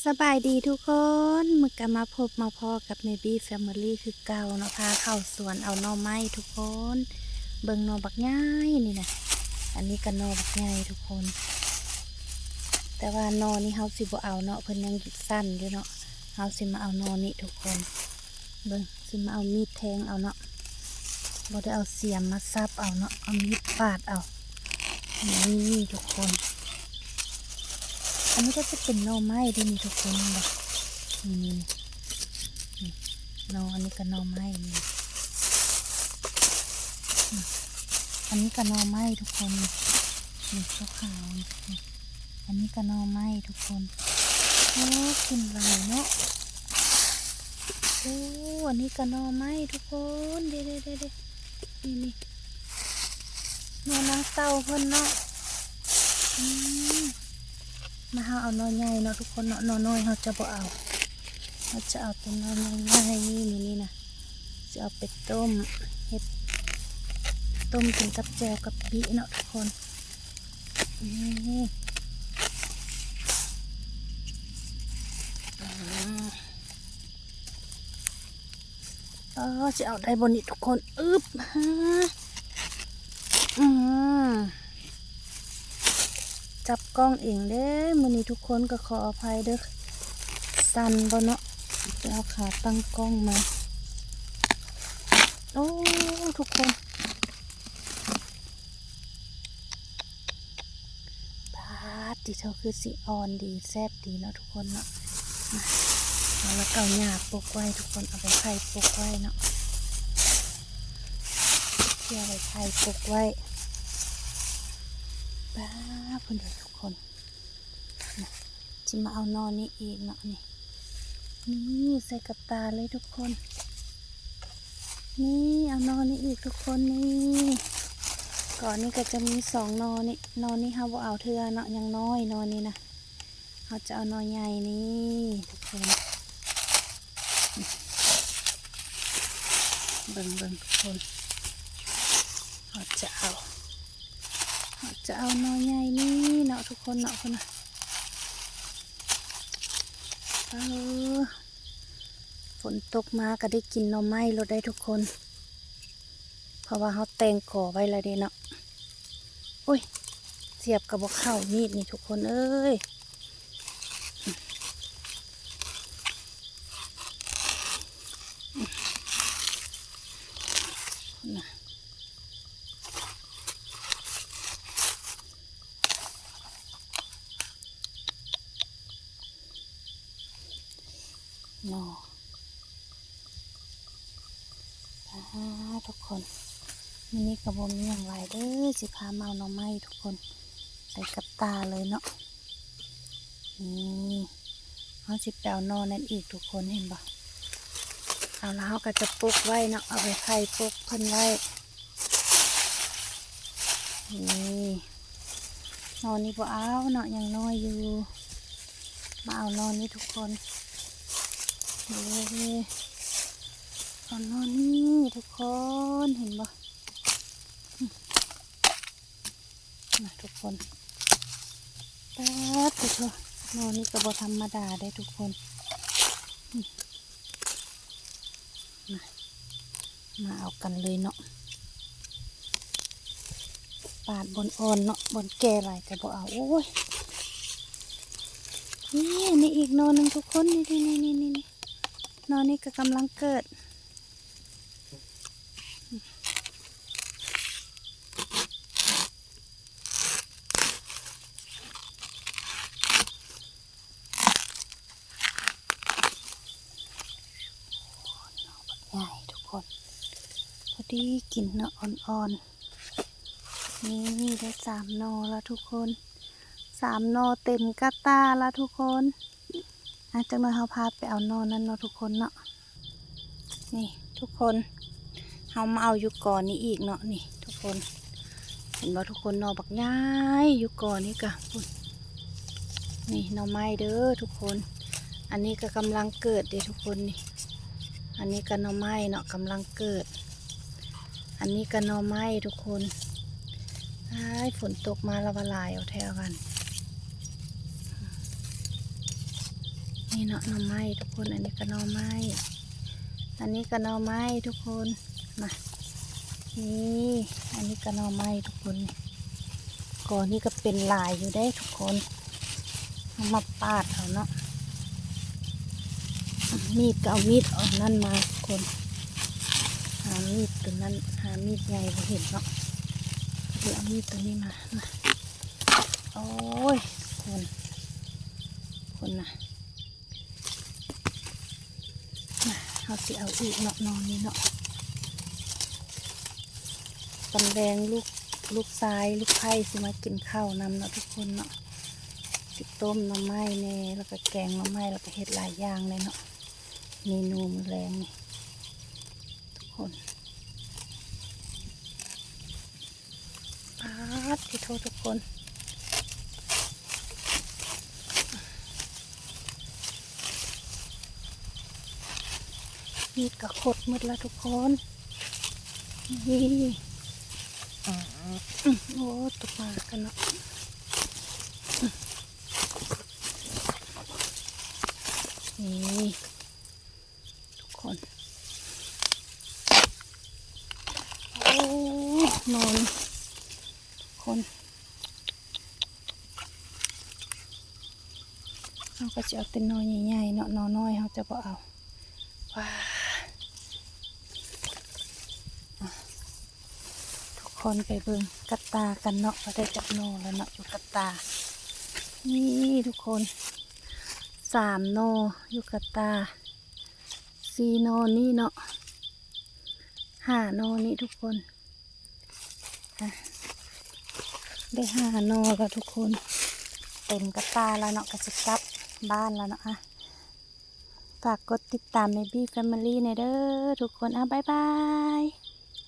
ສະບາຍດີທຸກຄົນ ມື້ນີ້ກໍມາພົບມາພໍ້ກັບແມ່ບີແຟມິລີຄືເກົ່າເນາະ ພາເຂົ້າສວນເອົາໜໍ່ໄມ້ທຸກຄົນ. ເບິ່ງໜໍ່ບັກໃຫຍ່ນີ້ນະ ອັນນີ້ກໍໜໍ່ບັກໃຫຍ່ທຸກຄົນ ແຕ່ວ່າໜໍ່ນີ້ເຮົາຊິບໍ່ເອົາເນາະ ເພິ່ນຍັງສັ້ນຢູ່ເນາະ. ເຮົາຊິມາເອົາໜໍ່ນີ້ທຸກຄົນ ເບິ່ງ ຊິມາເອົາມີດແທງເອົາເນາະ ບໍ່ໄດ້ເອົາສຽມມາສັບເອົາເນາະ ເອົາມີດປາດເອົາ. ນີ້ທຸກຄົນ ອັນນີ້ກໍຈະເປັນໜໍ່ໄມ້ເດ້ນີ້ທຸກຄົນ ນີ້ ນີ້ ນີ້ ນີ້ໜໍ່ ອັນນີ້ກໍໜໍ່ໄມ້ນີ້ ນີ້ ອັນນີ້ກໍໜໍ່ໄມ້ທຸກຄົນ ນີ້ ນີ້ຂາວໆ ນີ້ ນີ້ ອັນນີ້ກໍໜໍ່ໄມ້ທຸກຄົນ. ໂອ້ ຂຶ້ນຫຼາຍເນາະ. ໂອ້ ອັນນີ້ກໍໜໍ່ໄມ້ທຸກຄົນ ເດ້ໆໆໆ ນີ້ໆ ໜໍ່ນາງເຕົ້າເພິ່ນເນາະ. ອືມ ມາ ເຮົາເອົາໜໍ່ໃຫຍ່ເນາະທຸກຄົນເນາະ ໜໍ່ນ້ອຍເຮົາຈະບໍ່ເອົາ ເຮົາຈະເອົາແຕ່ໜໍ່ໃຫຍ່ໆ ນີ້ ນີ້ນະ ຊິເອົາໄປຕົ້ມ ເຮັດຕົ້ມກິນກັບແຈ່ວກະປິເນາະທຸກຄົນ. ນີ້ ອືມ ເອີ ຊິເອົາໄດ້ບໍ່ນີ້ທຸກຄົນ ອຶບ ຫາ ອືມ ຈັບກ້ອງເອງເດ້ມື້ນີ້ທຸກຄົນ ກໍຂໍອະໄພເດີ້ ສັ່ນບໍ່ເນາະ ໄປເອົາຂາຕັ້ງກ້ອງມາ. ໂອ້ ທຸກຄົນ ປາດຕິໂທ ຄືຊິອ່ອນດີແຊບດີເນາະທຸກຄົນເນາະ. ມາ ເອົາລະເກົາຫຍ້າປົກໄວ້ທຸກຄົນ ເອົາໄມ້ໄຜ່ປົກໄວ້ເນາະ ເອົາໄມ້ໄຜ່ປົກໄວ້. ປາດ ພຸ້ນເດ້ທຸກຄົນ ມາ ຊິມາເອົາໜໍ່ນີ້ອີກເນາະ ນີ້ ນີ້ໃສ່ກັບຕາເລີຍທຸກຄົນ. ນີ້ ເອົາໜໍ່ນີ້ອີກທຸກຄົນ ນີ້ ກໍນີ້ກໍຈະມີສອງໜໍ່ນີ້ ໜໍ່ນີ້ເຮົາບໍ່ເອົາເທື່ອເນາະ ຍັງນ້ອຍໜໍ່ນີ້ນະ ເຮົາຈະເອົາໜໍ່ໃຫຍ່ນີ້ທຸກຄົນ. ເບິ່ງໆ ທຸກຄົນ ເຮົາຈະເອົາ ເຮົາຈະເອົາໜໍ່ໃຫຍ່ນີ້ເນາະທຸກຄົນເນາະ ພຸ້ນນະ. ເອີ ຝົນຕົກມາກໍໄດ້ກິນໜໍ່ໄມ້ໂລດໄດ໋ທຸກຄົນ ເພາະວ່າເຮົາແຕ່ງກໍໄວ້ແລ້ວເດ້ເນາະ. ໂອ້ຍ ສຽບກໍບໍ່ເຂົ້າມີດນີ້ທຸກຄົນເອີຍ. ເນາະ ອາ ທຸກຄົນ ມື້ນີ້ກໍບໍ່ມີຫຍັງຫຼາຍເດີ້ ຊິພາມາເອົາໜໍ່ໄມ້ທຸກຄົນ ໃສ່ກັບຕາເລີຍເນາະ. ນີ້ ເຮົາຊິໄປເອົາໜໍ່ນັ້ນອີກທຸກຄົນ ເຫັນບໍ່? ເອົາລະເຮົາກໍຈະປົກໄວ້ເນາະ ເອົາໄມ້ໄຜ່ປົກເພິ່ນໄວ້. ນີ້ ໜໍ່ນີ້ບໍ່ເອົາເນາະ ຍັງນ້ອຍຢູ່ ມາເອົາໜໍ່ນີ້ທຸກຄົນ ເອີ ເອົາໜໍ່ນີ້ທຸກຄົນ ເຫັນບໍ່? ມາທຸກຄົນ ປາດຕິໂທ ໜໍ່ນີ້ກໍບໍ່ທຳມະດາເດ້ທຸກຄົນ. ມາ ມາເອົາກັນເລີຍເນາະ ປາດບ່ອນອ່ອນເນາະ ບ່ອນແກ່ຫຼາຍກໍບໍ່ເອົາ. ໂອ້ຍ ນີ້ ນີ້ອີກໜໍ່ໜຶ່ງທຸກຄົນ ນີ້ໆໆ ໜໍ່ນີ້ກໍກຳລັງເກີດ. ໃຫຍ່ທຸກຄົນ ພໍດີກິນເນາະ ອ່ອນໆ. ນີ້ ໄດ້ສາມໜໍ່ລະທຸກຄົນ ສາມໜໍ່ເຕັມກະຕ່າລະທຸກຄົນ. ອາ ຈັກໜ້ອຍເຮົາພາໄປເອົາໜໍ່ນັ້ນເນາະທຸກຄົນເນາະ. ນີ້ທຸກຄົນ ເຮົາມາເອົາຢູ່ກໍນີ້ອີກເນາະ ນີ້ທຸກຄົນ ເຫັນບໍ່ທຸກຄົນ? ໜໍ່ບັກໃຫຍ່ຢູ່ກໍນີ້ກະ ພຸ້ນ ນີ້ໜໍ່ໄມ້ເດີ້ທຸກຄົນ. ອັນນີ້ກະກຳລັງເກີດເດ້ທຸກຄົນ ນີ້ ອັນນີ້ກະໜໍ່ໄມ້ເນາະ ກຳລັງເກີດ. ອັນນີ້ກະໜໍ່ໄມ້ທຸກຄົນ ອ້າຍ ຝົນຕົກມາລະວ່າຫຼາຍເອົາແທ້ວ່າ. ນີ້ເນາະ ໜໍ່ໄມ້ທຸກຄົນ ອັນນີ້ກໍໜໍ່ໄມ້ ອັນນີ້ກໍໜໍ່ໄມ້ທຸກຄົນ ມາ ນີ້ ອັນນີ້ກໍໜໍ່ໄມ້ທຸກຄົນ ກໍນີ້ກໍເປັນຫຼາຍຢູ່ເດ້ທຸກຄົນ ເຮົາມາປາດເອົາເນາະ ມີດກໍເອົາມີດອັນນັ້ນມາທຸກຄົນ ຫາມີດຕົວນັ້ນ ຫາມີດໃຫຍ່ບໍ່ເຫັນເນາະ ກໍເລີຍເອົາມີດຕົວນີ້ມາ ມາ ໂອ້ຍ ຄົນ ຄົນນະ ມາ ເຮົາຊິເອົາອີກເນາະ ໜໍ່ນີ້ເນາະ ຕອນແລງລູກ ລູກຊາຍ ລູກໃພ້ຊິມາກິນເຂົ້ານຳເນາະທຸກຄົນເນາະ ຊິຕົ້ມໜໍ່ໄມ້ແດ່ ແລ້ວກໍແກງໜໍ່ໄມ້ ແລ້ວກໍເຮັດຫຼາຍຢ່າງເລີຍເນາະ ເມນູມື້ແລງນີ້ທຸກຄົນ. ປາດ ຕິໂທ ທຸກຄົນ ມີດກໍຄົດໝົດລະທຸກຄົນ ນີ້ ໂອ້ ຕົກມາກັນເນາະ ນີ້ ທຸກຄົນ ໂອ້ ໜໍ່ນີ້ ທຸກຄົນ ເຮົາກໍຊິເອົາແຕ່ໜໍ່ໃຫຍ່ໆເນາະ ໜໍ່ນ້ອຍເຮົາຈະບໍ່ເອົາ ວ້າ ທຸກຄົນໄປເບິ່ງກັດຕາກັນເນາະ ວ່າໄດ້ຈັກໜໍ່ແລ້ວເນາະ ຢູ່ກັດຕາ ນີ້ທຸກຄົນ ສາມໜໍ່ຢູ່ກັດຕາ ສີ່ໜໍ່ນີ້ເນາະ ຫ້າໜໍ່ນີ້ທຸກຄົນ ອ່ະ ໄດ້ຫ້າໜໍ່ແລ້ວທຸກຄົນ ເຕັມກະຕ່າແລ້ວເນາະ ກໍຊິກັບບ້ານແລ້ວເນາະ ອ່ະ ຝາກກົດຕິດຕາມແມ່ບີແຟມິລີແດ່ເດີທຸກຄົນ ອ່ະ ບາຍບາຍ.